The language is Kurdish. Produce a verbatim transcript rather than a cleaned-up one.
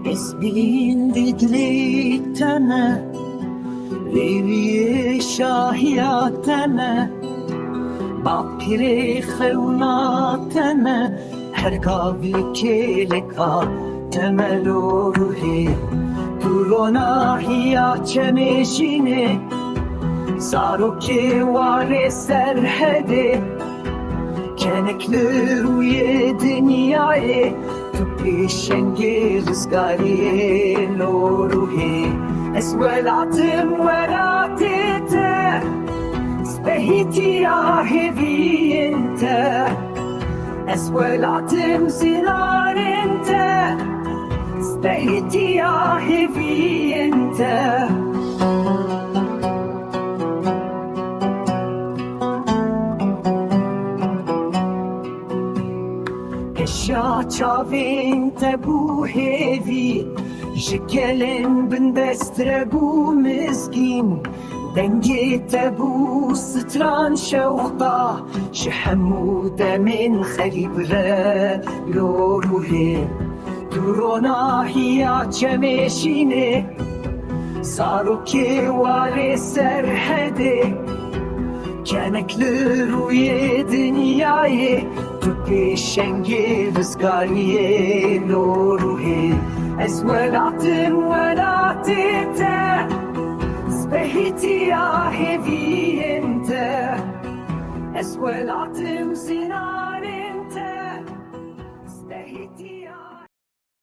Hizbîn di dilê te me, rêwiyê şahiya te me, bapîrê xewna te me, her gavî kêleka te me lo ruhê. Tu ronahiya çemê jînê, zarokê warê serhedê, kenek li rûyê dinyayê, tu pêşengê rizgariyê lo ruhê. Ez welatim welatê te, spehîtiya hêviyên te. Ez welatim zinarên te, spehîtiya hêviyên te. Keşa çavên te bû hêvî, ji gelên bindest re bû mizgîn. Dengê te bû stran şewqa, ji hemû demên xerîb re lo ruhê. Tu ronahiya çemê şînê, zarokê warê serhedê, kenek li rûyê dinyayê, tu pêşengê rizgariyê lo ruhê. Ez welatim welatê te, spehîtiya hêviyên te. Ez welatim zinarê